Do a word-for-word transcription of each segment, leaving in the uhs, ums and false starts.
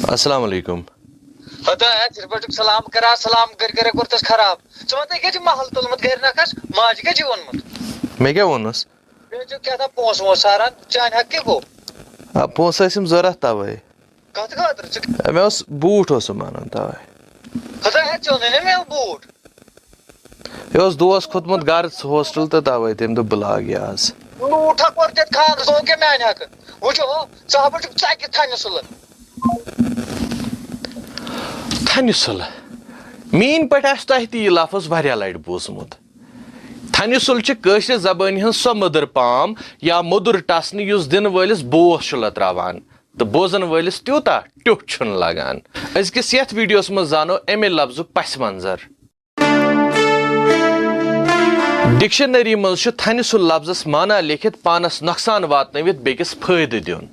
السلام علیکم۔ خدایا، تِتھ پٲٹھۍ چھُکھ سلام کران، سلام کٔرۍ کٔرۍ کوٚرتھَس خراب۔ ژٕ وَن تہٕ، یہِ کیٛاہ چھُ محل تُلمُت گرِ نکھس؟ ماجہِ کیٛاہ چھُ ووٚنمُت؟ مےٚ کیٛاہ ووٚنُس؟ بیٚیہِ چھُ کیٛاہ تام پونٛسہٕ وونٛسہٕ ساران، چانہِ حق کیٛاہ گوٚو؟ آ، پونٛسہٕ ٲسِم ضوٚرَتھ تَوَے۔ کَتھ خٲطرٕ؟ ژٕ مےٚ اوس بوٗٹھ اوسُم اَنُن تَوَے۔ خدایا، ژےٚ اوٚنُے نا مےٚ بوٗٹھ؟ یہِ اوس دوس کھوٚتمُت گرٕ ژٕ ہوسٹل تہٕ توے تٔمۍ دوٚپ بہٕ لاگہٕ یہِ آز۔ لوٗٹھ ہا کوٚر تیٚتہِ خانٛدرس، گوٚو کیٛاہ میانہِ حقہٕ؟ وٕچھو ہو، ژٕ ہا بہٕ چھُکھ ژکہِ تھنہِ سُلہٕ۔ تھنہِ سُلہٕ؟ میٛٲنۍ پٲٹھۍ آسہِ تۄہہِ تہِ یہِ لفظ واریاہ لٹہِ بوٗزمُت۔ تھنہِ سُل چھِ کٲشرِ زبٲنۍ ہٕنٛز سۄ مٔدٕر پام یا موٚدُر ٹسنہٕ یُس دِنہٕ وٲلِس بوس چھُ لٔتراوان تہٕ بوزن وٲلِس تیوٗتاہ ٹیوٚٹھ چھُنہٕ لگان۔ أزکِس یتھ ویڈیوس منٛز زانو امہِ لفظُک پس منظر۔ ڈکشنری منٛز چھُ تھنہِ سُل لفظس معنی لیکھِتھ پانس نۄقصان واتنٲوِتھ بیٚکِس فٲیدٕ دیُن۔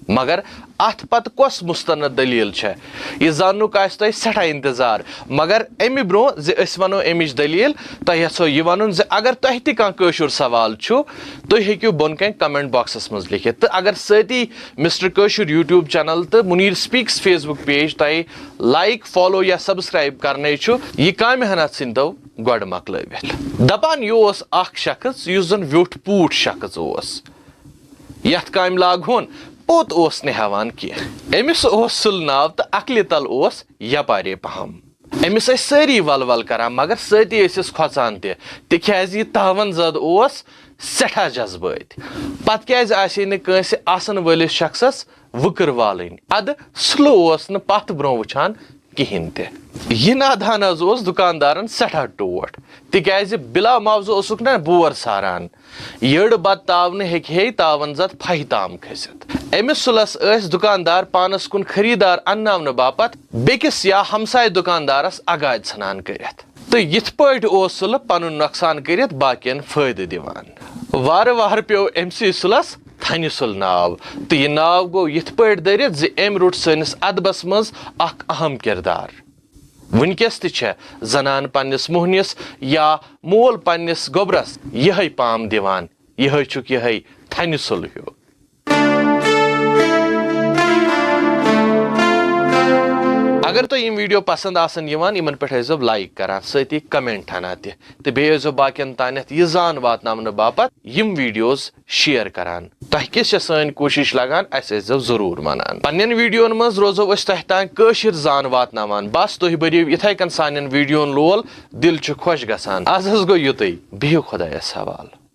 مگر اتھ پتہٕ کۄس مستند دلیل چھےٚ؟ یہِ زاننُک آسہِ تۄہہِ سٮ۪ٹھاہ انتظار، مگر امہِ برونٛہہ زِ أسۍ ونو امِچ دلیل، تۄہہِ یژھو یہِ ونُن زِ اگر تۄہہِ تہِ کانٛہہ کٲشُر سوال چھُ، تُہۍ ہیٚکِو بۄن کنہِ comment boxس منٛز لیکھِتھ۔ تہٕ اگر سۭتی مسٹر کٲشُر YouTube channel تہٕ منیٖر speaks Facebook page تۄہہِ like، follow یا subscribe کرنے چھُ، یہِ کامہِ ہنا ژھٕنۍ تو گۄڈٕ مۄکلٲوِتھ۔ دپان یہِ اوس اکھ شخص یُس زن ویوٚٹھ پوٗٹھ شخص اوس، یتھ کامہِ لاگہون پوٚت اوس نہٕ ہٮ۪وان کینٛہہ۔ أمِس اوس سُل ناو تہٕ عقلہِ تل اوس یپارے پہم۔ أمِس ٲسۍ سٲری ول ول کران، مگر سۭتی ٲسِس کھۄژان تہِ، تِکیازِ یہِ تاون زد اوس سٮ۪ٹھاہ جذبٲتۍ۔ پتہٕ کیازِ آسہِ ہے نہٕ کٲنٛسہِ آسن وٲلِس شخصس وٕکٕر والٕنۍ؟ ادٕ سُلہٕ اوس نہٕ پتھ برونٛہہ وٕچھان کِہینۍ تہِ۔ یہِ نادان حظ اوس دُکاندارن سٮ۪ٹھاہ ٹوٹھ، تِکیازِ بِلا معاوضہٕ اوسُکھ نہ بور ساران۔ یٔڑ بتہٕ تاونہٕ ہیٚکہِ ہے تاون زد پھہہِ تام کھٔسِتھ۔ أمِس سُلس ٲسۍ دُکاندار پانس کُن خریٖدار انناونہٕ باپتھ بیٚکِس یا ہمسایہِ دُکاندارس اگادِ ژھٕنان کٔرِتھ۔ تہٕ یِتھ پٲٹھۍ اوس سُلہٕ پنُن نۄقصان کٔرِتھ باقین فٲیدٕ دِوان۔ وارٕ وارٕ پیوٚو أمۍ سٕے سُلس تھنہِ سُل ناو، تہٕ یہِ ناو گوٚو یِتھ پٲٹھۍ دٔرِتھ زِ أمۍ روٚٹ سٲنِس ادبس منٛز اکھ اہم کردار۔ وٕنکیٚس تہِ چھےٚ زنان پننِس موہنِس یا مول پننِس گوٚبرس یِہے پام دِوان، یِہے چھُکھ یِہے تھنہِ سُل ہیوٗ۔ اگر تۄہہِ یِم ویڈیو پسند آسن یِوان، یِمن پٮ۪ٹھ ٲسۍزیو like کران، سۭتی comment ہنا تہِ، تہٕ بیٚیہِ ٲسۍزیو باقین تانٮ۪تھ یہِ زان واتناونہٕ باپتھ یِم videos share کران۔ تۄہہِ کِژھ چھےٚ سٲنۍ کوٗشِش لگان، اسہِ ٲسۍزیو ضروٗر ونان۔ پننٮ۪ن ویڈیون منٛز روزو أسۍ تۄہہِ تام کٲشِر زان واتناوان۔ بس تُہۍ بٔرِو یِتھے کٔنۍ سانٮ۪ن ویڈیون لول۔ دِل چھُ خۄش گژھان۔ از حظ گوٚو یُتُے۔ بِہِو خۄدایس حوالہٕ۔